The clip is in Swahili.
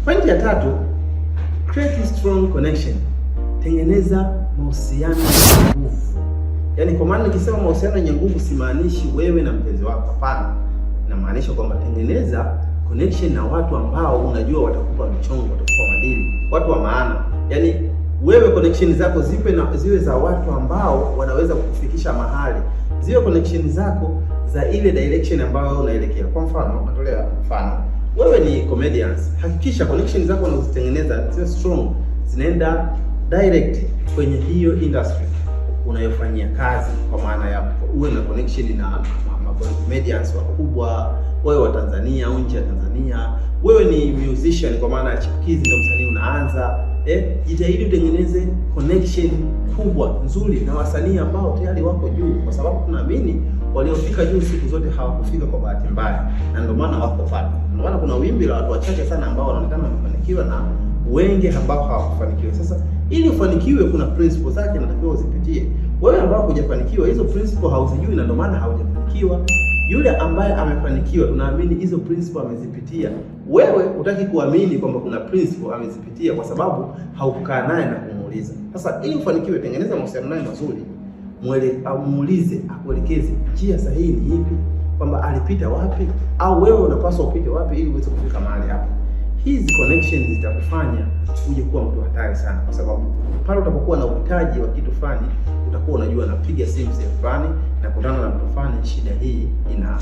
Pointi ya tatu, create strong connection, tengeneza mahusiano yenye nguvu. Yaani kwa maana nikisema mahusiano yenye nguvu simaanishi wewe na mpenzi wako, hapana. Namaanisha kwamba tengeneza connection na watu ambao unajua watakupa mchongo, watakupa madili, watu wa maana. Yaani wewe connection zako zipe na ziwe za watu ambao wanaweza kukufikisha mahali, ziwe connection zako za ile direction ambayo unaelekea. Kwa mfano, natolea mfano, wewe ni comedians, hakikisha connection zako unazozitengeneza ziwe strong, zinaenda direct kwenye hiyo industry unayofanyia kazi, kwa maana ya uwe na connection na comedians wakubwa, wewe wa Tanzania au nje ya Tanzania. Wewe ni musician, kwa maana ya chipukizi, ndio msanii unaanza, jitahidi utengeneze connection kubwa nzuri na wasanii ambao tayari wako juu, kwa sababu tunaamini waliofika juu siku zote hawakufika kwa bahati mbaya, na ndio maana wako pale. Ndio maana kuna wimbi la watu wachache sana ambao wanaonekana wamefanikiwa na wengi ambao hawakufanikiwa. Sasa ili ufanikiwe, kuna principle zake natakiwa uzipitie. Wewe ambao hujafanikiwa, hizo principle hauzijui, na ndio maana haujafanikiwa. Yule ambaye amefanikiwa, tunaamini hizo principle amezipitia. Wewe hutaki kuamini kwamba kuna principle amezipitia kwa sababu haukukaa naye na kumuuliza. Sasa ili ufanikiwe, tengeneza mahusiano naye mazuri, muulize akuelekeze njia sahihi ni ipi, kwamba alipita wapi au wewe unapaswa upite wapi ili uweze kufika mahali hapo. Hizi connections zitakufanya uje kuwa mtu hatari sana, kwa sababu pale utapokuwa na uhitaji wa kitu fulani utakuwa unajua napiga simu sehemu fulani, nakutana na mtu fulani, shida hii ina.